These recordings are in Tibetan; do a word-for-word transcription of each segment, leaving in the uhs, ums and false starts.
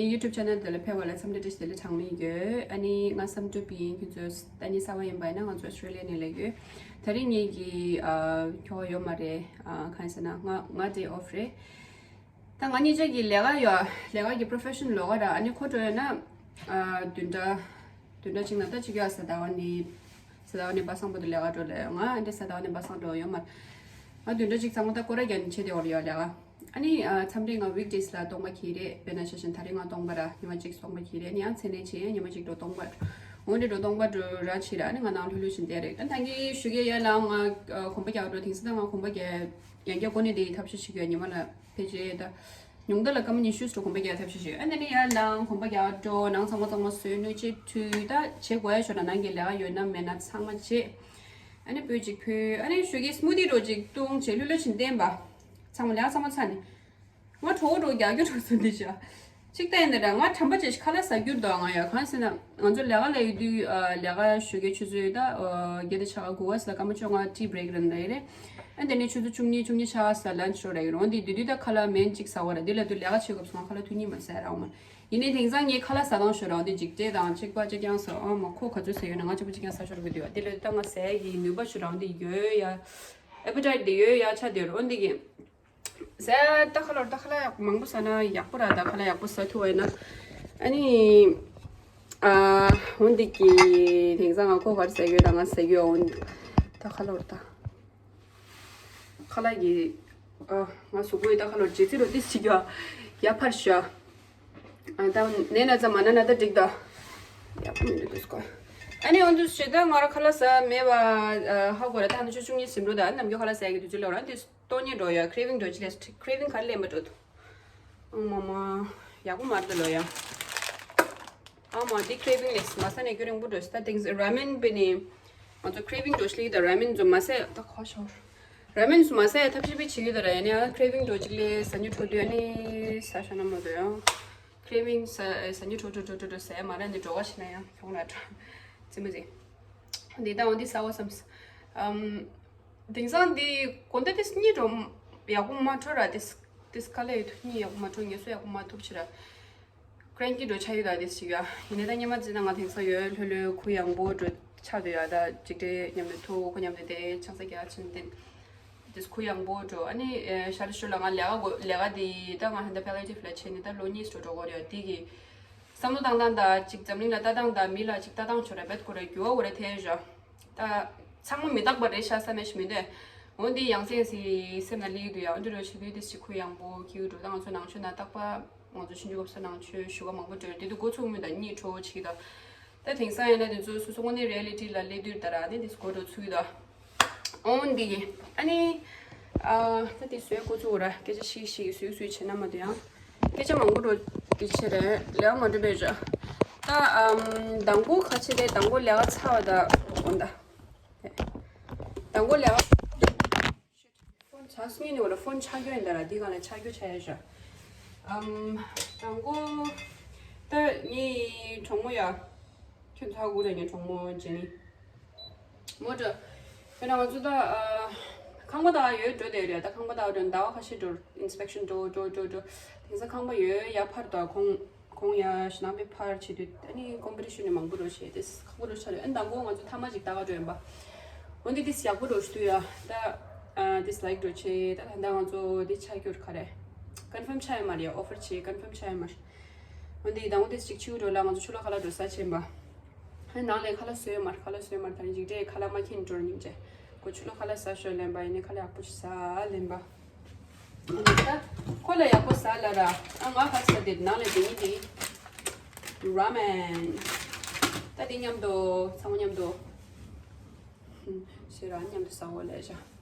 ངའི་YouTube channel དེ་ལ་ཕེབས་པ་ལ་འཚམས་འདྲི་བཀྲ་ཤིས་བདེ་ལེགས་གྲངས་མེད་ཡོད། ཨ་ནི་ང་བསམ་གྲུབ་ཡིན། ཁྱོད་ཚོ་ད་ནི་གསར་པ་ཡིན་པ་ཡིན་ན་ང་ཚོ་ཨོ་སི་ཊྲེ་ལི་ཡ་ནས་སླེབས་ཡོད། ད་རིང་ངེད་ཀྱི་ཨ་ཁྱོ་ག་ཡོད་མ་རེད། ཨ་གང་ཡིན་ཟེར་ན་ང་ང་day off རེད། ད་ང་གཉིས་ཆ་གི་ལས་ཀ་ཡོད། ལས་ཀ་གི་པོ་རོ་ཕེ་ཤན་ལོགས་ཀ་ར། ཨ་ནི་ཁོ་འགྲོ་ཡོད་ན་ཨ་བདུན་ཕྲག་བདུན་ཕྲག་གཅིག་ནང་ད་གཅིག་ཡོད། གཟའ་ཟླ་བ་ནི་གཟའ་ཟླ་བ་ནི་པ་སངས་པོ་དུ་ལས་ཀ་འགྲོ་ལས་ཡོད། ང་འདི་གཟའ་ཟླ་བ་ནི་པ་སངས་འགྲོ་ཡོད་མ་རེད། ང་བདུན་ཕྲག་གཅིག་ཚང་མ་ད་སྐོར་ར་རྒྱག་ནི་བྱེད་དེ་བར་ཡོད་ལས་ཀ། ཨ་ནི་ཨ་མཚམས་རེ་ང་weekdays ལ་སྟོང་པ་འཁྱེར་རེད། དཔེར་ན་ཆ་བཞིན་ད་རེས་ང་སྟོང་པ་ར་ཉི་མ་གཅིག་སྟོང་པ་འཁྱེར་རེད། ཨ་ནི་ཡང་མཚན་ནས་བྱེད་ཡང་ཉི་མ་གཅིག་འགྲོ་སྟོང་པ་འོ་འདྲ་འགྲོ་སྟོང་པ་འགྲོ་ར་བྱེད་ར། ཨ་ནི་ང་ནང་ལྷོད་ལྷོད་བཞིན་བསྡད་རེད། ཨ་ད་གི་ཞུ་གི་ཡོད་ལ་ང་ཨ་གོམ་པ་རྒྱག་འགྲོ། དེང་སང་ད་ང་གོམ་པ་རྒྱག་ཡང་བསྐྱར་འགོ་ནས་དེ་ཐབས་ཤེས་བྱེད་ཀྱི་ཡོད། ཉི་མ་ལ་ཕལ་ཆེར་ད་ཉུང་མཐའ་ལ་སྐར་མ་ཉི་ཤུ་ཙམ་གོམ་པ་རྒྱག་ཐབས་ཤེས་བྱེད། ཨ་ནི་ནི་ཡར་ལངས་གོམ་པ་རྒྱག་འགྲོ། ནང་ཚང་མ་ཚང་མ་བཟོས་སྣོད་ཆས་འཐུས། ད་བྱེད་དགོས་ཡ་ཞོར་ལ་ནང་གི་ལས་ཀ་ཡོད་ན་མེད་ན་ཚང་མ་བྱེད། ཨ་ནི་སྤོས་ཅིག་ཕུལ། ཨ་ནི་ཞུ་གི་སྨུ་ཏི་འདྲ་ཅིག་བཏུང་བྱས་ལྷོད་ལྷོད་བྱས་བསྡད་པ། ཚང་མ་ལས་ཀ་ཚང་མ་ཚར་ནས། ང་གྲོད་ཁོག་འདྲ་རྒྱག་རྒྱུ་འདྲ་སོང་འདི་བྱ། གཅིག་ལྟ་ཡིན་ད་ར་ང་གྲམ་པ་བྱས་ཤིག་ཁ་ལག་ཟ་རྒྱུ་འདུག་ང་ཡ་གང་ཟེར་ན་ང་ཚོ་ལས་ཀ་ལ་ཡོད་དུས་ཨ་ལས་ཀ་ཞོགས་ཀའི་ཆུ་ཚོད་ད་ཨ་བརྒྱད་དང་ཕྱེད་ཀ་དགུ་པ་ཙམ་ལ་སྐར་མ་བཅོ་ལྔ་tea break རན་རེད། ཨ་དེ་ནས་ཆུ་ཚོད་བཅུ་གཉིས་བཅུ་གཉིས་ཕྱེད་ཀ་ཙམ་ལ་lunch འགྲོ་ར་ཡོད་རེད། འོ་དེ་དུས་དུས་ད་ཁ་ལག་མན་གཅིག་ཟ་བ་ར། དེ་ལ་དུས་ལས་ཀ་བྱེད་སྐབས་སུ་ང་ཁ་ལག་འཐུང་སྙིང་མ་ཟ་ར། འོ་མ་ཡིན་ནའི་དེང་སང་ངའི་ཁ་ལག་ཟ་སྟངས་ཞོར་ར་འོ་དེ་འཇིགས་བྲལ་དང་གཅིག་པ་གཅིག་རྐྱང་ཟ། ཨ་མ་ཁོ་ག་ཚོད་ཟ་ཡོད་ན་ང་གཅིག་པ་གཅིག་རྐྱང་ཟ་ཤོར་གི་འདུག་ཨ་དེ་ལ་དུས་ད་ང་ཟས་ཀྱི་ནུས་པ་ཞོར་ར་འོ་དེ་ཡོད་ཡ། appetite དེ་ཡོད་ཡ་ཆ་དེ་ར། འོ་དེ་གི་ཟས་ད་ཁ་ལོར་ད་ཁ་ལག་ཡག་མང་པོ་ཟ་ན་ཡག་པོ་ར། ད་ཁ་ལག་ཡག་པོ་ཟ་ཐུབ་པ་ཡིན་ན། ཨ་ནི་ཨ་འོན་ཏེ་གི་དེང་སང་ང་ཁོ་གར་ཟ་གི་ཡོད་ད་ང་ཟ་གི་ཡོད། འོན་ད་ཁ་ལོར་ད་ཁ་ལག་གི་ཨ་ང་གཟུགས་པོ་ཡི་ད་ཁ་ལོར་ཇེ་ཚི་རོ་ཏིས་ཅིག་ཡ་ཡ་ཕར་ཤ། ཨ་ད་ནས་ན་ཙམ་མ་ན་ན་ད་འགྲིག་ད་ཡག་པོ་མི་འདུག་དུས་སྐོར། ཨ་ནི་འོན་ཏུ་ཞེ་ད་ང་ར་ཁ་ལག་ཟ་མེད་པ་ཧ་གོ་ར། ད་ནི་ཆུ་ཆུང་ཉིད་ཟིན་འགྲོ་ད་ནམ་རྒྱུན་ཁ་ལག་ཟ་གི་དུས་ཚོད་ལ་ར་འདི། ལྟོ་ཉེས་འགྲོ་ཡ། craving འགྲོ་ཅི་རེད། craving ག་རེ་ལེན་པ་འགྲོ་འདུག་ཨང་མ་མ། ཡག་པོ་མ་རེད་ལོ་ཡ། ཨང་མ་འདི་craving ལས་མ་ཟ་ནས་རྒྱུན་རིང་པོ་འགྲོ་ས། ད་ཐེངས་ར་མེན་པེ་ནི་ང་ཚོ་craving འགྲོ་ཤི་ལི་ད་ར་མེན་ཚོ་མ་ཟས་ད་ཁ་ཤོར། ར་མེན་ཚོ་མ་ཟས་ཐབས་ཤེས་པི་བྱེད་ཀྱི་ད་ར། ཡ་ནི་ཨ་craving འགྲོ་ཅིག་ལས་ཟ་ཉུ་འཕྲོ་དུས་ཨ་ནི་ཟ་ཤ་ན་མ་འདོད་ཡ། craving ཟ་ཟ་ཉུ་འཕྲོ་འཕྲོ་འཕྲོ་འཕྲོ་ཟས་མ་ར་ནི་འགྲོ་ག་ཤི་ན་ཡ་ཁྱོང་ར་འགྲོ་ཙི་མ་ཟི། འདི་ད་འོ་འདི་ཟ་བ་བསམ། ཨམ། དེང་སང་འདི་གོན་ཏེ་ཏིས་གཉིད་འགྲོ་ཡག་པོ་མ་འཕྲོད་ར། ཏིས་ཏིས་དཀའ་ལས་ཡོད་དུས་གཉིད་ཡག་པོ་མ་འཕྲོད། ངལ་གསོ་ཡག་པོ་མ་ཐུབ་ཕྱིར་ར། ཀྲན་གྱི་འགྲོ་ཆ་ཡོད་ད་ཏིས་ཅིག་ཡ། ཡིན་ནའི་ད་སྙེ་མ་ཙི་ན་ང་དེང་སང་ཡོད་ལྷོད་ལྷོད་ཁུ་ཡངས་པོ་འགྲོ་ཆ་འདུག་ཡ། ད་འཇིགས་བྲལ་མཉམ་དུ་ཐུག་ཁོ་མཉམ་དུ་དེ་ཆང་ས་རྒྱག་ཕྱིན་ཏེ་ཏིས་ཁུ་ཡངས་པོ་འགྲོ། ཨ་ནི་ཨེ་ཤར་ཤུར་ལ་ང་ལས་ཀ་གོ་ལས་ཀ་དེ་ད་ང་ཧན་ད་palliative ལ་ཆེ་ནི་ད་ལོ་གཉིས་འགྲོ་འགྲོ་གོ་རེད། དེ་གི་བསམ་བློ་བཏང་སྟངས་དང་ཅིག་འཛམ་གླིང་ལ་ལྟ་སྟངས་དང་མི་ལ་ཅིག་ལྟ་སྟངས་ཆོ་ར་བེད་ཁོ་ར་འགྱུར་བ་འོ་ར་ཐལ་ཞོ། ད་ཚང་མ་མི་རྟག་པ་རེད་ཤག་བསམ་ཡ་ཞིག་མི་འདུག་འོན་ཏེ་ཡང་སེ་ཡང་སེ་སེམས་ལ་སླེབས་ཀྱི་འདུག་ཡ། འོན་ཏེ་རོ་ཆེ་དུས་དེ་ཞིག་ཁུ་ཡངས་པོ་ཁྱེར་གྱི་འགྲོ། ད་ང་ཚོ་ནང་ཆོས་ན་རྟག་པ་ང་ཚོ་ཆུང་ཆུང་སྐབས་སུ་ནང་ཆོས་ཞུ་བ་མང་པོ་འགྲོ་དེ་དུས་འགོ་ཚུགས་མི་དང་གཉིད་བྲོ་བྱེད་ཀྱི་འདུག་ད་དེང་སང་ཡིན་ན་དེ་ཚོ་སོ་སོ་དངོས་གནས་reality ལ་སླེབས་དུས་ད་ར་ནི་དེ་འགོ་འགྲོ་ཚུགས་ཀྱི་འདུག་འོན་ཏེ་ཨ་ནི་ཨ་ད་དེ་བཟོས་འགོ་ཚུགས་ར་སྐད་ཆ་ཤིག་ཤིག་བཟོས་བཟོས་བྱེད་ན་མ་དེ་ཡང་། སྐད་ཆ་མང་པོ་འགྲོ་དེ་ཆེ་རེད། ལས་མ་འགྲོ་བས་ཅོ། ད་ཨམ་མདང་དགོང་ཁ་ཆེ་རེད། མདང་དགོང་ལས་ཀ་ཚར་བ་ད་འོན་ད། མདང་དགོང་ལས་ཀ་ཕོན་ཆ་སུ་ཉིན་ནི་བ་ལ་ཕོན་ཆ་རྒྱུ་ཡིན་ད་ར་འདི་གང་ལ་ཆ་རྒྱུ་ཆ་ཡ་ཞོ། ཨམ་མདང་དགོང་ད་ངའི་གྲོགས་མོ་ཡ། ཁྱོད་ཚ་དགོས་རེད། ངའི་གྲོགས་མོ་ཇེ་ནི། མོ་ཏྲ། དཔེར་ན་ང་ཚོ་ད་ཨ་ཁང་པ་ད་ཡོད་འགྲོ་དེ་རེད། ད་ཁང་པ་ད་འགྲོ་ཟླ་བ་ཁ་ཤས་འགྲོ་inspection འགྲོ་འགྲོ་འགྲོ་འགྲོ། དེང་སང་ཁང་པ་ཡོད་ཡ་ཕར་དང་ཁོང་ཁོང་ཡ་ཞིག་ནང་པའི་ཕར་བྱེད་དུས་ཨ་ནི་competition ནི་མང་པོ་འགྲོ་བྱེད་དེ་ཁག་པོ་འགྲོ་ཆགས་རེད། ཨ་ནི་མདང་དགོང་ང་ཚོ་ཐ་མ་ཅིག་ལྟ་ག་འགྲོ་ཡིན་པ། འོན་ཏེ་དེ་ཡག་པོ་འགྲོ་ཞུ་དུས་ཡ་ད་ཨ་dislike འགྲོ་བྱེད། ད་ད་ལྟ་ང་ཚོ་དེ་ཆ་རྒྱུར་ག་རེ་confirm ཆགས་ཡོད་མ་རེད། ཡ་offer བྱེད་confirm ཆགས་ཡོད་མ་རེད། འོན་ཏེ་མདང་དགོང་དེ་ཅིག་ཕྱི་རུ་འགྲོ་ལ་ང་ཚོ་ཆུ་ལོག་ཁ་ལག་འགྲོ་ས་ཆེན་པ། ཨ་ནང་ལས་ཁ་ལག་བཟོས་མར་ཁ་ལག་བཟོས་མར་ད་རིང་འཇིགས་བྲལ་ཁ་ལག་མ་ཁྱེར་འགྲོ་སྙིང་རྗེ། ཁོ་ཆུ་ལོག་ཁ་ལག་ཟ་ཤོད་ལེན་པ་ཡིན་ནི་ཁ་ལག་ཡག་པོ་ཞིག་ཟ་ལེན་པ། ཨ་ནི་ད་ཁོ་ལ་ཡག་པོ་ཟ་ལ་ར། ཨ་ང་ཁ་ཟ་དེ་ནང་ལས་དེ་ཉིད་དེ་ར་མེན། ད་དེ་མཉམ་དུ་ཚང་མ་མཉམ་དུ་ཟེར་ར་མཉམ་དུ་ཟ་འོ་ལས་བྱ།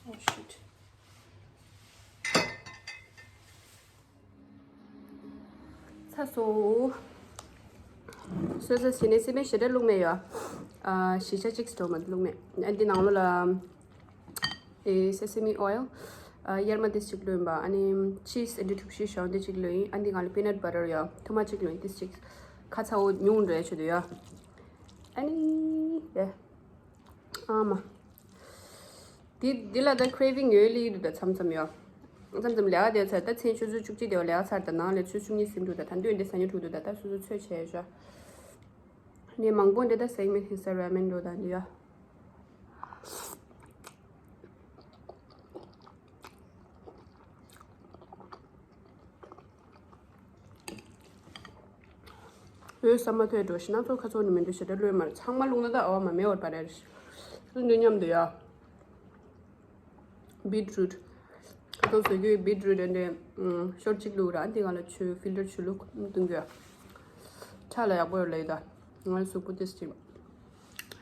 Oh shit. ཚ་སོ། སོ་སོ་ཞི་ནས་སི་པན་ཞེ་དྲག་བླུགས་མེད་ཡོད། ཨ་ཞི་ཆ་གཅིག་སི་ཏོག་མ་བླུགས་མེད། ཨ་འདི་ནང་ལོགས་ལ་ཨེ་སེ་སེ་མི་ཨོ་ཡལ། ཨ་ཡར་མ་ཏིས་གཅིག་བླུགས་ཡིན་པ། ཨ་ནི་ཆིས་ཨ་འདི་གྲུ་བཞི་ཤོག་འདི་གཅིག་བླུགས་ཡིན། ཨ་འདི་ནང་ལ་པི་ནཊ་བ་ཊར་ཡོད། ཐུར་མ་གཅིག་བླུགས་ཡིན། ཏིས་གཅིག་ཁ་ཚ་བོ་ཉུང་འགྲོ་ཡ་ཆེད་དུ་ཡོད། ཨ་ནི་ཡ། ཨ་མ། འདི་འདི་ལ་ད་ཁྲེ་ཝིང་ཡོད་ལི་འདུག་ད་མཚམས་མཚམས་ཡོད། མཚམས་མཚམས་ལས་ཀ་དེ་ཚར་ད་མཚན་ཆུ་ཚོད་བཅུ་གཅིག་དེ་བ་ལས་ཀ་ཚར་ད་ནང་ལས་ཆུ་ཚོད་བཅུ་གཉིས་ཟིན་འདུག་ད་ད་འདོད་འདི་ཟ་ཉུ་འགྲོ་འདུག་ད་ད་སོ་སོ་ཚོད་བྱས་ཤོག་ནས་མང་པོ་འདི་ད་སེང་མེད་ཧིན་ས་ར་མེན་འགྲོ་ད་འདི་ཡ། འོད་ཟ་མ་ཐོས་འགྲོ་ཞིག་སྣ་ཚོགས་ཁ་ཚོགས་ནི་མི་འདུག་ཞེ་དྲག་ལོས་མར་ཚང་མ་བླུགས་ན་ད་ཨ་བ་མ་མེད་བར་པ་རེད། འདི་མཉམ་དུ་ཡ། བིཊ་རུཊ། ཁ་ཚོགས་བཟོ་རྒྱུའི་བིཊ་རུཊ་འདི་འདྲའི་ཤོར་གཅིག་བླུགས་ར་འདི་ང་ལ་ཆུ་ཕིལ་ཊར་ཆུ་བླུགས་བཏུང་རྒྱུ། ཁྲག་ལ་ཡག་པོ་ཡོད་ལེ་ད། ང་ལ་གཟུགས་པོ་ཏིས་ཅིག་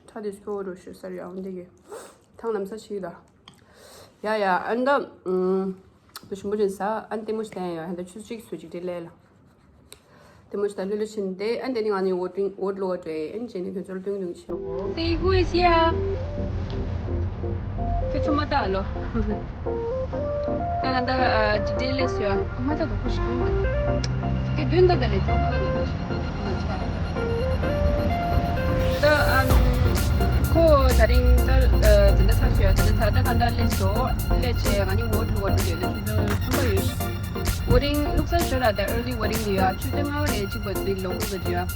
ཁྲག་དེ་སྐྱོ་བོ་རུ་ཤོད་ས་རེད་ཨང་འདི་གི་ཐང་ལམ་ས་ཞིག་ད། ཡ་ཡ་ཨ་ནི་ད། དུ་ཞིམ་པོ་རིན་ས་ཨ་ནི་ལྟད་མོ་ཞིག་བསྟན་ཡོད་ཧན་ད་ཆུ་ཚོད་གཅིག་ཚོད་ཅིག་དེ་ལས་ལ། ལྟད་མོ་ཞིག་ད་ལྷོད་ལྷོད་ཕྱིན་ཏེ་ཨ་ནི་དེ་ནི་ང་ནི་འོ་ཏིང་འོ་ལོ་བ་སྤྲད་ཨ་ནི་བྱས་ནས་ཁྱོད་ཚོར་ཏུང་ཏུང་ཆེ། དེ་ཧུའེ་ཤི་ཡ། ཁྱོད་ཚོ་མ་ལྟ་ལོ། ད་ང་ད་ཇི་ཏེ་ལས་སུ་ཡ་མ་ལྟ་གོ་ཁུ་ཤི་ཀུན་གོ། དེ་དུན་ད་ད་ལས་ཐོག་གོ་ལས་ཐོག་ཤི་ཀུན་གོ་ང་ཚོ། ད་ཨ་ཁོ་ད་རིང་ད་དེ་འདྲ་ཚར་ཤོད་དེ་འདྲ་ཚར་ད་ག་འདྲ་ལས་སོ་ལས་བྱས་ང་ནི་འོ་ཐུག་འོ་ཐུག་ཡོད་ལས་ཐུག་ཐུག་པ་ཡོད། འོ་རིང་བླུགས་ས་ཞོར་ལ་ད་early voting དེ་ཡོད་ཆུ་ཚོད་ལྔ་པ་རེ་གཅིག་པ་དེ་ལོག་དགོས་པ་དེ་ཡོད།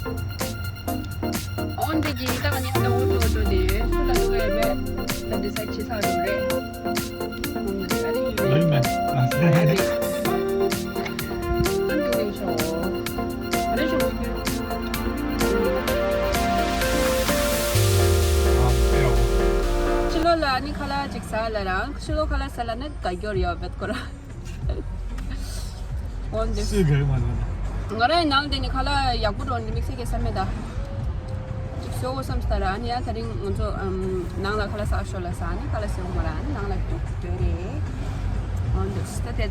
འོན་ཏེ་གི་ད་ང་ནི་ད་འོ་ཐུག་འོ་ཐུག་དེ་ཡོད་སུ་ལ་ལོག་ཡོད་པས་ད་འདི་ས་ཆི་ཚག་རུ་རེད། འོན་ཏེ་ཨ་རི་ཡོད་རེད། ཨ་རི་ཡོད་རེད། ཨ་འདི་ཡོད་ཆོག་ཨ་རི་ཆོག་གི། ཕྱི་ལོགས་ལ་ནི་ཁ་ལག་ཅིག་ཟ་ལ་རང་ཕྱི་ལོགས་ཁ་ལག་ཟ་ལ་ནི་དགའ་སྐྱོར་ཡོད་བེད་ཁོ་ར། འོན་ཏེ། སུས་ག་རེ་མ་ལབ་ན། ང་རའི་ནང་དེ་ནི་ཁ་ལག་ཡག་པོ་འགྲོ་འདི་དམིགས་བསལ་གྱི་བསམ་མེད་ད། ཅིག་ཤོག་གོ་བསམ་སྟ་ར་ཨ་ནི་ཡ་ད་རིང་ང་ཚོ་ནང་ལ་ཁ་ལག་ཟ་ཤོག་ལ་ཟ་ཨ་ནི་ཁ་ལག་ཟེར་བ་མ་ར་ཨ་ནི་ནང་ལ་འདུག་འདོད་རེད། འོན་ཏེ་ད་དེ་ད་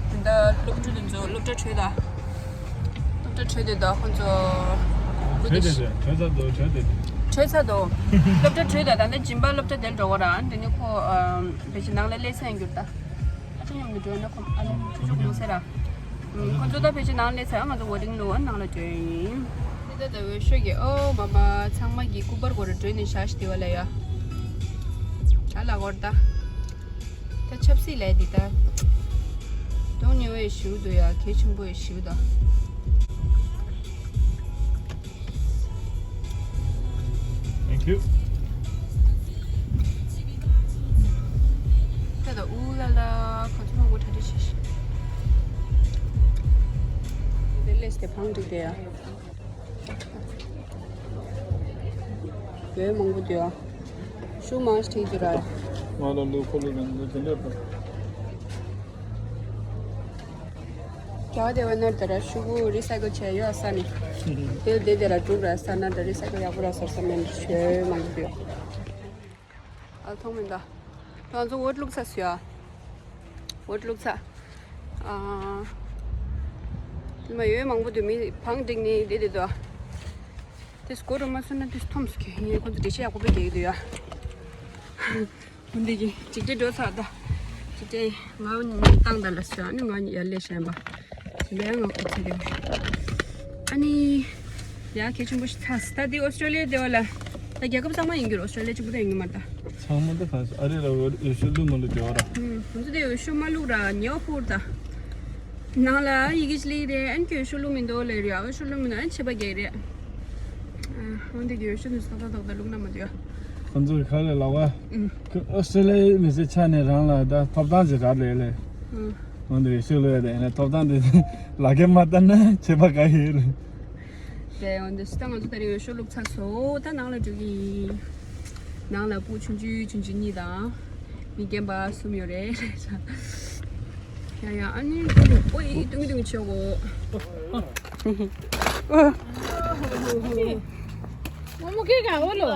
སློབ་ཕྲུག་དེ་ཚོ་སློབ་གྲྭ་གྲོལ་ད། སློབ་གྲྭ་གྲོལ་དེ་ད་ཁོ་ཚོ་གྲོལ་དེ་ད་གྲོལ་ཚར་འདུག་གྲོལ་དེ་གྲོལ་ཚར་འདུག་སློབ་གྲྭ་གྲོལ་ད་ད་ནི་སྦྱིན་པ་སློབ་གྲྭ་དེར་འགྲོ་གོ་ར་ཨ་ནི་དེ་ནི་ཁོ་ཕལ་ཆེར་ནང་ལ་སླེབས་ཚར་ཡིན་འགྱུར་ད། ཨ་ཅག་མཉམ་དུ་འགྲོ་ན་ཁོ་ཨ་ནི་ཁྱོད་ཚོ་གུང་སེ་ར། ཁོ་ཚོ་ད་ཕལ་ཆེར་ནང་སླེབས་ཚར་ང་ཚོ་ཝེ་ཊིང་ལོ་ནང་ལ་འགྲོ་ཡིན། དེ་ད་ད་འོས་ཤོག་གི་ཨོ་མ་མ་ཚང་མ་གི་སྐུ་པར་སྐོར་འགྲོ་ནས་ཤ་ཤི་དེ་བ་ལ་ཡ། ཨ་ལ་གོར་ད། ད་ཆབ་སྲིད་ལས་འདི་ད། གདོང་ཉེ་བའི་ཞིའུ་དུ་ཡ་གལ་ཆེན་པོའི་ཞིའུ་ད། Thank you. ད་ད་ཨུ་ལ་ལ་ཁོ་ཚོ་མང་པོ་གྲ་སྒྲིག་བྱེད་ཤིག་དེ་ལས་དེ་བང་སྒྲིག་དེ་ཡ། བོད་མང་པོ་འདུག་ཡ། ཤུ་མང་ཞིག་ཐིག་འདུག་ར། ང་ལ་ལུ་ཁོ་ལུ་ལ་འདི་འདྲ་དང་། རྒྱ་བ་དེ་བ་ནར་དེ་ར་ཤུ་གུ་རི་སའི་ཀལ་བྱས་ཡོད་ས་ནི། དེ་དེ་དེ་ར་གྲུབ་ར་ས་ན་དེ་རི་སའི་ཀལ་ཡག་པོ་ར་སོར་ས་མེད་ཤོད་མང་པོ་ཡོད། ཨ་མཐོང་མི་འདུག་ང་ཚོ་འོ་བླུགས་ཚར་སོང་ཡ། འོ་བླུགས་ཚར། ཨ། མ་ཡོད་མང་པོ་འདུག་མི་བང་སྒྲིག་ནི་དེ་དེ་འདུག་དེ་སྒོ་རུ་མ་སོན་ན་དེ་འཐོམ་སོང་གི་ཡིན་ཁོ་ཚོ་འགྲེལ་བཤད་ཡག་པོ་དཔེ་རྒྱག་གི་འདུག་ཡ། འོན་ཏེ་གི་ཅིག་ཏེ་འགྲོ་ཚར་ད། ཅིག་ཏེ་ང་བཏང་ད་ལ་སོ་ཨ་ནི་ང་ཡར་ལས་བྱས་པ། དེ་ལས་ང་ཁོ་ཚེ་རེ་བ། ཨ་ནི། ཡ་གལ་ཆེན་པོ་ཞིག་ཚར་ད་དེ་ཨོ་སི་ཀྲོ་ལི་ཡ་དེ་བ་ལ། ད་རྒྱལ་ཁབ་ཚང་མ་ཡིན་གྱི་རེད་ཨོ་སི་ཀྲོ་ལི་ཡ་གཅིག་པུ་ད་ཡིན་གྱི་མ་རེད་ད། ཚང་མ་ད་གང་ཨ་རི་ལ་འོས་ཤོག་བླུགས་མ་བླུགས་དེ་བ་ར། ཧུམ་ང་ཚོ་དེ་འོས་ཤོག་མ་བླུགས་ར་ཉེ་བ་ཕུར་ད། ནང་ལ་ཡི་གེ་ཅི་ལི་རེད་ཨན་ཁྱོད་ཤུ་ལུ་མི་འདུག་ལེ་རེད་ཨ་ཤུ་ལུ་མི་འདུག་ཨན་ཆེ་པ་རྒྱག་རེད། ཨ་འོན་ཏེ་གི་ཤུ་ནི་ས་ད་ཏག་ཏག་ལུག་ན་མ་འདུག་ཁོ་ཚོ་གི་ཁ་ལས་ལག་པ། ཨུ། ཁོ་ཨོ་སི་ཀྲོ་ལི་ཡའི་མི་སེར་ཆགས་ནས་རང་ལ་ད་ཐོབ་ཐང་ཅིག་རག་ལེ་ལེ། ཨུ། འོན་ཏེ་གི་ཤུ་ལུ་ཡ་དེ་ཡིན་ན་ཐོབ་ཐང་དེ་ལག་གེ་མ་བསྟར་ན་ཆེ་པ་ག་ཡོད་ལེ། དེ་འོན་ཏེ་སི་ད་ང་ཚོ་ད་རེས་ཤུ་ལུག་ཚ་སོ་ད་ནང་ལ་འགྲོ་གི་ཡིན། ནང་ལ་སྤུ་ཆུང་ཆུང་ཆུང་ཆུང་གཉིས་དང་། མི་རྒན་པ་གསུམ་ཡོད་རེད། ཡ་ཡ་ཨ་ནི་ཨོ་ཡི་ཏུང་ཏུང་བྱེད་གོ། མོ་མོ་ཁེ་ག་འོ་ལོ།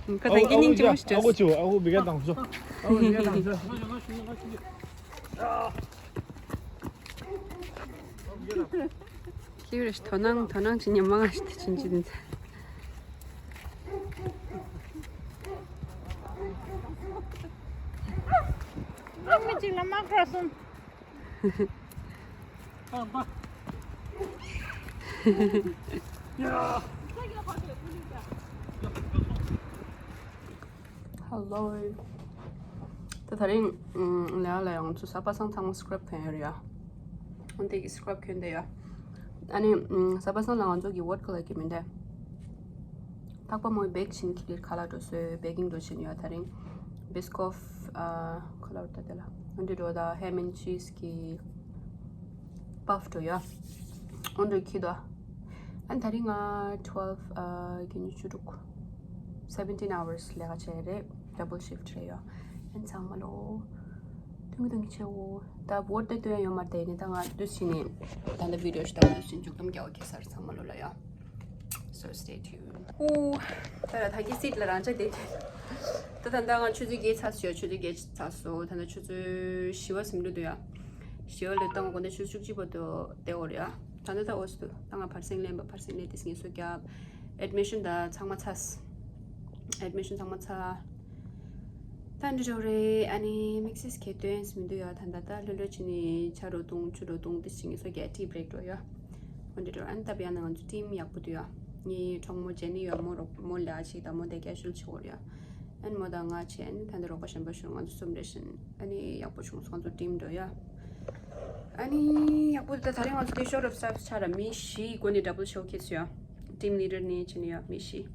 ཁ་སང་སྐྱེ་སྙིང་ཆེན་པོ་ཞིག་བྱུང་། ཨ་ཁུ་ཆེ་བོ། ཨ་ཁུ་མི་ག་དང་ཚོ། ཨ་ཁུ་མི་ག་དང་ཚོ། ཁྱེད་རང་དོ་སྣང་དོ་སྣང་བྱེད་ཉན་མང་ཞིག་ཏུ་ཕྱིན་ཅི་འདི་ཚ། མི་གཅིག་ལ་དམག་གྲོགས་གསུམ། Hello. ད་དེ་རིང་ལས་ལ་ཡང་ཚུ་ས་པ་སང་ཚང་མ་སི་ཀྲབ་གྱོན་ཡོད་རེད་ཡ། འོན་ཏེ་གི་སི་ཀྲབ་གྱོན་དེ་ཡ། ཨ་ནི་ས་པ་སང་ལ་ང་ཚོ་གི་ཝོཊ་ཁ་ལར་གྱི་མིན་ཏེ། ཐག་པ་མོའི་བེག་ཆིན་ཁི་ལིར་ཁ་ལར་འགྲོ་སོའི་བེག་གིང་འགྲོ་ཆིན་ཡོད། དེ་རིང་བིས་ཀོབ་ཁ་ལར་ད་དེ་ལ་འོན་ཏེ་འགྲོ་ད་ཧེམ་ཨེན་ཆིས་ཀྱི་པབ་འགྲོ་ཡ། འོན་ཏེ་ཁི་དོ། ཨན་དེ་རིང་ང་twelve གི་ཉི་ཤུ་དྲུག seventeen hours ལས་ཀ་བྱས་རེད། ཌབ་བལ་ཤིཕ་རེད་ཡ། ཨན་ཚང་མ་ལོ། ཐུང་ཐུང་ཆེ་བོ། ད་བོར་ཏེ་སྟོན་ཡོད་མ་རེད་ནི། ད་ང་དུས་ཕྱིན་ནས་ད་ལྟ་བི་ཌིའོ་ཞིག་ད་དུས་ཕྱིན་མཇུག་གམ་རྒྱག་གེ་སར་ཚང་མ་ལོ་ལ་ཡ། So stay tuned. ཨོ། ད་ལ་ད་གི་སིཊ་ལ་རང་ཅག་བསྡད་དེ། ད་ད་ད་ང་ཆུ་ཚོད་བརྒྱད་ཚར་སོང་། ཆུ་ཚོད་བརྒྱད་ཚར་སོང་། ད་ད་ཆུ་ཚོད་བཞི་བ་ཟིན་འགྲོ་འདུག་ཡ། བཞི་བ་ལས་ད་ང་དགོང་དག་ཆུ་ཚོད་བཅུ་གཅིག་བར་དུ་བསྡད་འོ་རེད་ཡ། ད་ད་ད་ཨོ་སི་འདུག་ད་ང་བར་སེང་ལེན་པ་བར་སེང་ལེན་དེ་སྙིང་སུ་རྒྱབ། ཨེཌ་མི་ཤན་ད་ཚང་མ་ཚར། ཨེཌ་མི་ཤན་ཚང་མ་ཚར། ད་འདི་འགྲོ་རེད། ཨ་ནི་དམིགས་བསལ་གྱི་དོན་མི་འདུག་ཡ། ད་ད་ད་ལྷོད་ལྷོད་བྱས་ནས་ཇ་རུ་བཏུང་ཆུ་རུ་བཏུང་དེ་བྱས་ནས་སོ་རྒྱག་tea break འགྲོ་ཡ། འོན་ཏེ་འགྲོ་ཨན་ད་བྱས་ན་ང་ཚོ་ཊིམ་ཡག་པོ་འདུག་ཡ། ངའི་གྲོགས་མོ་ཇེ་ནི་ཡ། མོ་རོགས་མོ་ལ་ཞིག་དང་མོ་དེ་ཀེ་ཞུལ་ཆུ་བོར་ཡ། ཨན་མོ་དང་ང་བྱས་ཨན་ད་འདི་རོགས་པ་གཞན་པ་ཞུ། ང་ཚོ་གསུམ་རེད་བཞིན་ཨ་ནི་ཡག་པོ་བྱུང་སོང་། ང་ཚོ་ཊིམ་འགྲོ་ཡ། ཨ་ནི་ཡག་པོ་འདུག་ད་དེ་རིང་ང་ཚོ་དེ་ཤོར་ཨོཕ་སི་ཊཕ་ཆགས་ར། མི་བཞི་སྒོ་ནས་ཌབ་བལ་ཤོ་ཁེ་སི་ཡ། ཊིམ་ལི་ཌར་ནས་བྱས་ནས་ཡ་མི་བཞི།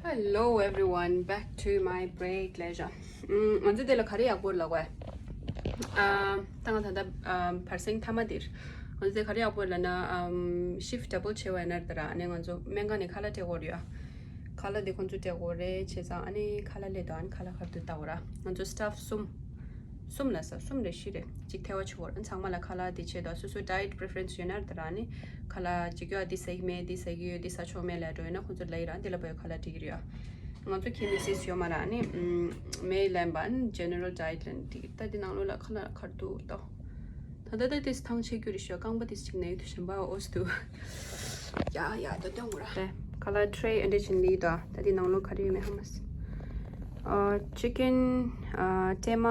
Hello everyone, back to my break leisure. ང་ཚོ་དེ་ལ་ག་རེ་ཡག་པོ་ལབ་དགོས། ཨ་ད་ང་ད་ལྟ་བར་སེང་མཐའ་མ་དེར་ང་ཚོ་དེ་ག་རེ་ཡག་པོ་ལབ་ན་ཤིཕ་ཌབ་བལ་བྱས་པ་ཡིན་ན་དེ་ར། ཨ་ནི་ང་ཚོ་སྨན་ཁང་ནས་ཁ་ལག་སྤྲད་དགོས་རེད་ཡ། ཁ་ལག་དེ་ཁོང་ཚོ་སྤྲད་དགོས་རེད། བྱས་ཙང་ཨ་ནི་ཁ་ལག་སླེབས་དུས་ཨ་ནི་ཁ་ལག་ཁ་ཐུག་ལྟ་དགོས་ར། ང་ཚོ་སི་ཊཕ་གསུམ། གསུམ་ལ་ས་གསུམ་རེ་བཞི་རེ་གཅིག་ཐལ་བ་ཆུ་བོར་ཚང་མ་ལ་ཁ་ལག་དེ་བྱེད་དོ། སོ་སོའི་ཌའེ་ཊི་པི་རི་ཕེ་རེན་སི་ཡོད་ན་དེ་རང་ནི་ཁ་ལག་གཅིག་ཡོད་འདི་ཟ་གི་མེད་འདི་ཟ་གི་ཡོད་འདི་ཟ་ཆོག་མེད་ལ་འགྲོ་ཡོད་ན་ཁོང་ཚོ་ལ་ཡི་རང་འདི་ལ་བོད་ཁ་ལག་སྤྲད་ཀྱི་རེད་ཡ། ང་ཚོ་ཁྱིམ་མི་སེས་ཡོད་མ་ར་ནི་མེད་ལན་པ་ནི་ཇེ་ནེ་རལ་ཌའེ་ཊི་ལན་འགྲིག་ད་འདི་ནང་ལོགས་ལ་ཁ་ལག་ཁར་འདུག་ཏོ། ད་ལྟ་ད་དེ་ཐང་ཆད་རྒྱུ་རེད་ཤག་རྐང་པ་དེ་གཅིག་ནས་ཡོད་དུ་གཞན་པ་ཨོ་སི་འདུག་ཡ་ཡ་ད་སྟོན་དགོས་ར། ཁ་ལག་ཊི་རེ་ཨེ་འདྲ་བྱིན་ལི་ད། ད་དེ་ནང་ལོགས་ག་རེ་ཡོད་མེད་ཧ་མ་སི། ཨ་ཅི་ཀན། ཨ་ཀྲེ་མ།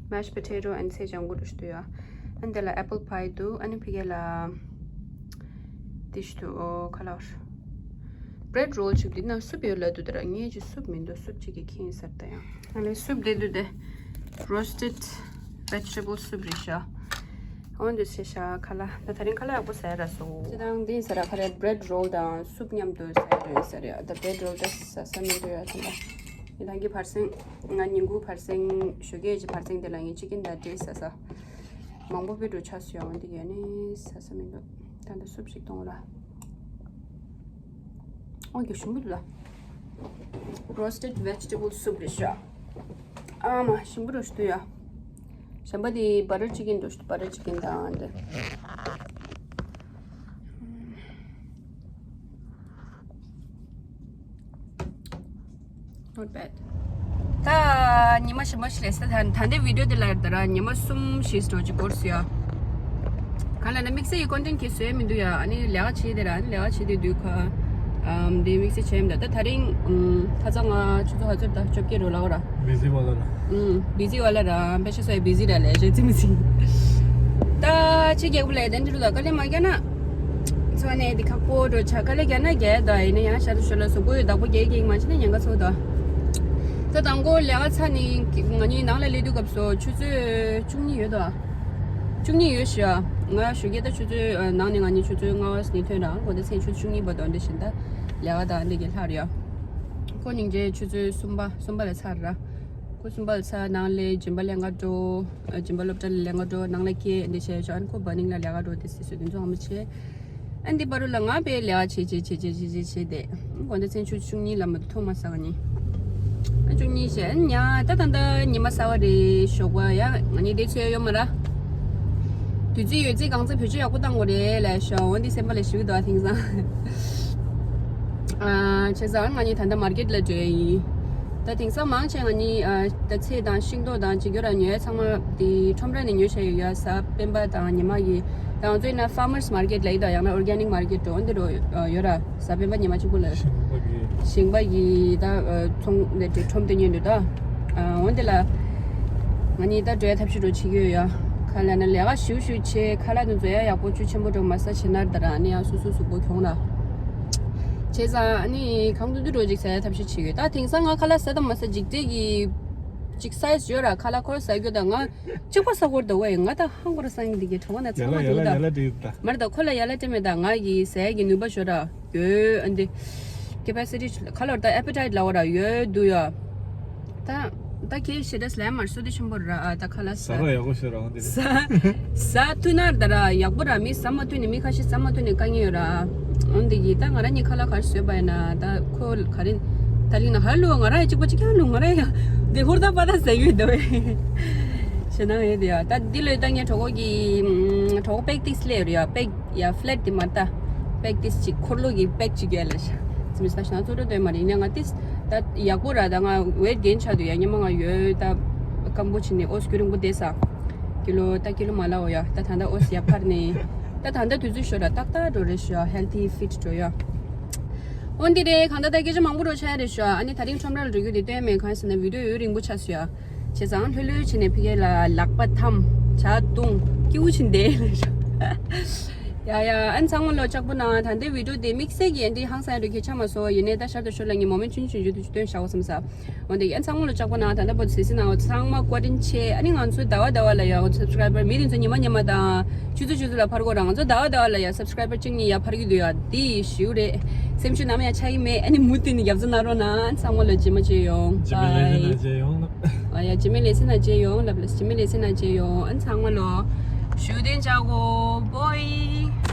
mashed potato and ཚལ་ལྗང་གུ་རུ་ཞིག་འདུག་ཡ། ཨ་འདི་ལ་ཨེ་པལ་པའི་འདུག་ཨ་ནི་ཕ་གི་ལ་དེ་ཞིག་འདུག་ཨོ་ཁ་ལག་བྷི་རེཌ་རོལ་ཅིག་འདི་ན་སུབ་ཡོད་ལབ་འདུག་ད་ར་ངས་ཅིག་སུབ་མི་འདུག་སུབ་ཅིག་གི་ཁེངས་ཟེར་ད་ཡང་། ཨ་ལས་སུབ་དེ་འདུག་དེ་roasted vegetable soup རེད་ཤག་འོན་ཏེ་ཤེས་ཤག་ཁ་ལག་ད་དེ་རིང་ཁ་ལག་ཡག་པོ་ཟ་ཡ་ར་སོང་། ཅི་དང་འདི་ཟ་ར་ཁ་རེ་བྷི་རེཌ་རོལ་དང་སུབ་མཉམ་དུ་ཟ་ཡ་རེད་ཟེར་ཡ། ད་བྷི་རེཌ་རོལ་ད་ཟ་ས་མི་འདུག་ཡ། ད་ལ་ཡི་དང་གི་བར་སེང་ང་ཉིན་གུང་བར་སེང་ཞོགས་ཀས་ཀྱི་བར་སེང་དེ་ལ་ངས་ཅི་ཀན་དང་ཌེ་ཟ་ས་མང་པོ་བྷི་རེཌ་རོལ་ཆགས་སོང་ཡ། འོན་ཏེ་ཡ་ནི་ཟ་ས་མི་འདུག་ད་ད་སུབ་ཞིག་གཏོང་ར། ཨོ་ཡ་ཞིམ་པོ་འདུག་ལ། Roasted vegetable soup རེད་ཤག་ཨ་མ་ཞིམ་པོ་རོ་ཞིག་འདུག་ཡ། གཞན་པ་དེ་བ་ཊར་ཅི་ཀན་འདུག་བ་ཊར་ཅི་ཀན་དང་དེ། Not bad. ད་ཉི་མ་ཞིམ་པོ་ཞིག་རེད་ས། ད་ད་ལྟའི་བི་ཌིའོ་དེ་ལ་ད་ར་ཉི་མ་གསུམ་བཞི་འགྲོ་ཅིག་འགོར་སོང་ཡ། གང་ལ་ན་དམིགས་བསལ་གྱི་ཀོན་ཊེན་ཊི་གི་བཟོས་མི་འདུག་ཡ། ཨ་ནི་ལས་ཀ་བྱེད་དེ་ར། ཨ་ནི་ལས་ཀ་བྱེད་དེ་དུས་ཁ་ཨམ་དེ་དམིགས་བསལ་བྱས་མི་འདུག་ད་ད་རིང་ཨམ་ཁ་སང་ང་ཆུ་ཚོད་ག་ཚོད་ད་བཅོ་བརྒྱད་རུ་ལ་གོ་ར། བི་ཟི་བ་ལ་ར། ཨམ་བི་ཟི་བ་ལ་ར། པེ་ཤ་སོ་ཡ་བི་ཟི་ར་ལས་བྱེད་ཙི་མི་ཟིན། ད་ཅི་རྒྱག་པ་ལས་དེ་འདྲ་རུ་ད་དཀའ་ལས་མ་རྒྱག་ན། ཚོ་ནས་འདི་ཁག་པོ་འགྲོ་ཆ་དཀའ་ལས་རྒྱག་ན་རྒྱག་ད་ཡིན་ན་ཡང་ཤར་དུ་ཤོར་ལ་གཟུགས་པོ་ཡོད་བདག་པོ་རྒྱག་རྒྱག་མ་བྱས་ན་ཉེན་ཁ་ཚོ་ད། ད་དང་པོ་ལས་ཀ་ཚར་ནས་ང་གཉིས་ནང་ལ་སླེབས་དུས་སྐབས་སུ་ཆུ་ཚོད་བཅུ་གཉིས་ཡོད་དོ། བཅུ་གཉིས་ཡོད་ཤག་ང་ཞོགས་ཀས་ད་ཆུ་ཚོད་ནང་ནས་ང་གཉིས་ཆུ་ཚོད་ལྔ་པ་ནས་ཐོན་རང་དགོང་དག་མཚན་ཆུ་ཚོད་བཅུ་གཉིས་བར་དུ་འདི་བཞིན་ད་ལས་ཀ་དང་འདི་གའི་ལྷག་རེད་ཡ། ཁོ་སྙིང་རྗེ་ཆུ་ཚོད་གསུམ་པ་གསུམ་པ་ལ་ཚར་ར། ཁོ་གསུམ་པ་ལ་ཚར་ནང་ལས་སྦྱིན་པ་ལེན་ག་འགྲོ། སྦྱིན་པ་སློབ་གྲྭ་ལ་ལེན་ག་འགྲོ་ནང་ལ་སྐྱེལ་འདི་བྱས་ཤག་ཨ་ནི་ཁོ་བར་ནིང་ལ་ལས་ཀ་འགྲོ་དེ་སྲིད་སུ་དེ་ཚོ་ཧ་མ་བྱས། ཨ་འདི་བར་རུ་ལ་ང་པའི་ལས་ཀ་བྱེད་བྱེད་བྱེད་བྱེད་བྱེད་བྱེད་དེ། དགོང་དག་མཚན་ཆུ་ཚོད་བཅུ་གཉིས་ལ་མ་གཏོགས་ཐུག་མ་ཟ་ག་ནི། ཨ་བཅུ་གཉིས་བྱས་ཨ་ཉ་ད་ད་ད་ཉི་མ་གསར་པ་རེད་ཞོགས་པ་ཡ་ང་གཉིས་བསྡད་ཚོད་ཡོད་མ་ར། དུས་ཚོད་ཡོད་ཚད་གང་ཚེ་བེད་སྤྱོད་ཡག་པོ་བཏང་དགོས་རེད་ལབ་ཤག་འོ་འདི་སེམས་པ་ལ་ཞུ་གི་འདུག་ཨ་དེང་སང་། ཨ། བྱས་ཙང་ང་གཉིས་ད་ལྟ་མར་ཀེཊ་ལ་འགྲོ་ཡ་ཡིན། ད་དེང་སང་མང་ཆེ་ང་གཉིས་ཨ་ད་ཚལ་དང་ཤིང་ཏོག་དང་ཅིག་ཡོད་ར། ཉོ་ཡ་ཚང་མ་དེ་ཁྲོམ་ར་ནས་ཉོས་བྱས་ཡོད་ཡ། གཟའ་སྤེན་པ་དང་ཉི་མ་གི། ད་ང་ཚོ་ཡིན་ན་ཕར་མར་སི་མར་ཀེཊ་ལ་ཡིན་ད། ཡང་ན་ཨོར་གེ་ནིག་མར་ཀེཊ་འགྲོ་འོན་ཏེ་འགྲོ་ཡོད་ར། གཟའ་སྤེན་པ་ཉི་མ་གཅིག་པོ་ལ། ཞིང་པ་གི། ཞིང་པ་གི་ད་ཚོང་ལས་དེ་ཁྲོམ་དེ་ཉོས་འདུག་ད། འོན་ཏེ་ལ། ང་གཉིས་ད་འགྲོ་ཡ་ཐབས་ཤེས་འགྲོ་བྱེད་ཀྱི་ཡོད་ཡ། ག་ལ་ན་ལས་ཀ་ཞིབ་ཞིབ་བྱེད། ཁ་ལག་དེ་ཚོ་ཡ་ཡག་པོ་ཆུ་ཆེན་པོ་འགྲོ་མ་ས་བྱེད་ན་ད་ར་ནི་ཡང་སུ་སུ་གཟུགས་པོ་གྱོང་ར། བྱས་ཙང་ཨ་ནི་གང་ཐུབ་ཐུབ་འགྲོ་ཅིག་ཟ་ཡ་ཐབས་ཤེས་བྱེད་ཀྱི་ཡོད། ད་དེང་སང་ང་ཁ་ལག་ཟ་དང་མ་ཟ་འཇིགས་བྲལ་གྱི་ཅིག་སའི་ཛི་ཡོད་ར། ཁ་ལག་ཁོར་ཟ་རྒྱུ་དང་ང་གཅིག་པ་ཟ་ཁོར་དོ་བས། ང་ད་ཧང་གོ་ར་སང་འདི་གའི་གྲོགས་ན་ཚང་མ་ཡ་ལ་འགྲིག་ཡོད་ད། ཡ་ལ་འགྲིག་ཡོད་ད། མར་ད་ཁོ་ལ་ཡ་ལ་སྤྲད་མེད་ད། ང་གི་ཟ་ཡ་གི་ནུས་པ་ཤོར་ར། ཡོད་ཨ་འདི། ཀེ་པ་སི་ཊི་ཁ་ལོར་ད་ཨེ་པེ་ཊའིཊ་ལ་འོ་ར་ཡོད་འདུག་ཡ། ད་ད་ཁྱེད་ཤེ་ད་སི་ལེམ་མར་སུ་དེ་ཆེན་པོ་ར། ཨ་ད་ཁ་ལག་ཟ་ཟ་ར་ཡག་པོ་ཤོད་ར་འོང་དེ། ཟ་ཟ་ཐུབ་ན་ད་ར་ཡག་པོ་ར། མི་ཟ་མ་ཐུབ་ནི། མི་ཁ་ཤས་ཟ་མ་ཐུབ་ནི་དཀའ་ངལ་ཡོད་ར། འོང་དེ་གི་ད་ང་ར་གཉིས་ཁ་ལག་གར་བཟོས་པ་ཡིན་ན་ད་ཁོ་ག་རེ་ད་ལིང་ན་ཧ་ལུ་ང་ར་ཡ་གཅིག་པ་གཅིག་ཀྱང་ལུ་ང་ར་ཡ་དེ་ཧུར་ད་པ་ད་ཟ་ཡོད་དོ་བས། ཞེ་ན་ཡོད་དེ་ཡ། ད་འདི་ལོས་ད་ངས་གྲོགས་པོ་གི་གྲོགས་པོ་པེག་ཏིས་སླེབས་རེད་ཡ། པེག་ཡ་ཕ་ལེཊ་དེ་མ་ལྟ། པེག་ཏིས་ཅིག་འཁོར་ལོ་གི་པེག་ཅིག་ཡ་ལ་ཤ། ཙི་མི་ས་ཤ་ན་ཚོ་འགྲོ་དོན་མ་རེད། ཡིན་ན་ང་ཏིས་ད་ཡག་པོ་ར། ད་ང་ཝེཊ་གེན་ཆགས་འདུག་ཡ། སྔོན་མ་ང་ཡོད་ད་སྐམ་པོ་བྱས་ནས་ཨོ་སི་རྒྱུན་རིང་པོ་བསྡད་ས། ཀི་ལོ་ད་ཀི་ལོ་མ་ལ་འོ་ཡ། ད་ད་ད་ཨོ་སི་ཡ་འཕར་ནས་ད་ད་ད་དུས་ཚོད་ཤོར་ར། ཏག་ཏག་འགྲོ་རེད་ཤ། ཧེལ་ཐི་ཕིཊ་འགྲོ་ཡ། འོན་ཏེ་རེད། གང་ལྟར་ད་སྐད་ཆ་མང་པོ་འགྲོ་ཆགས་རེད་ཤ། ཨ་ནི་ད་རིང་ཁྲོམ་ར་ལ་འགྲོ་རྒྱུ་དེ་སྟོན་མེད། གང་ཟེར་ན་བི་ཌིའོ་ཡུན་རིང་པོ་ཆགས་སོང་ཡ། བྱས་ཙང་ལྷོད་ལྷོད་བྱས་ནས་ཕ་གི་ལ་ལག་པ་འཐམ། ཇ་བཏུང་། སྐྱིད་པོ་བྱས་བསྡད་ལ་ཤ། ཡ་ཡ། ཨན་ཚང་མ་ལོ་ལྕགས་པོ་ན། ད་ལྟའི་བི་ཌིའོ་དེ་དམིགས་བསལ་གྱི་ཨན་དེ་ཧང་སང་ཡ་འགྲོ་གི་ཆ་མ་སོང་། ཡིན་ནའི་ད་ཤར་དུ་ཤོར་ལ་ངས་མོ་མེན་ཆུན་ཆུན་ཞུ་དུ་སྟོན་བཞག་བསམ་ས། འོན་ཏེ་ཨན་ཚང་མ་ལོ་ལྕགས་པོ་ན། ད་ལྟ་བོད་སི་སི་ན་འོ་ཚང་མ་བཀའ་དྲིན་ཆེ། ཨ་ནི་ང་ཚོ་ཟླ་བ་ཟླ་བ་ལ་ཡ་འོ་སབ་སི་ཀ་རའི་བར་མི་དེ་ཚོ་ཉི་མ་ཉི་མ་དང་ཆུ་ཚོད་ཆུ་ཚོད་ལ་འཕར་གོ་ར། ང་ཚོ་ཟླ་བ་ཟླ་བ་ལ་ཡ་སབ་སི་ཀ་རའི་བར་གཅིག་གཉིས་ཡ་འཕར་གི་འདུག་ཡ། དེ་ཞིའུ་རེད། སེམས་ཤུགས་ནམ་ཡང་ཆག་གི་མེད། ཨ་ནི་མུ་མཐུད་ནས་རྒྱབ་སྐྱོར་གནང་རོགས་གནང་། ཚང་མ་ལོ་རྗེས་མ་མཇལ་ཡོང་། རྗེས་མའི་ལེ་ཚན་ནང་མཇལ་ཡོང་། ཨ་ཡ། རྗེས་མའི་ལེ་ཚན་ནང་མཇལ་ཡོང་། ལབ་ལ་རྗེས་མའི་ལེ་ཚན་ནང་མཇལ་ཡོང་། ཨ་ཚང་མ་ལོ་བཞུགས་གདན་འཇགས་གོ་བོའི།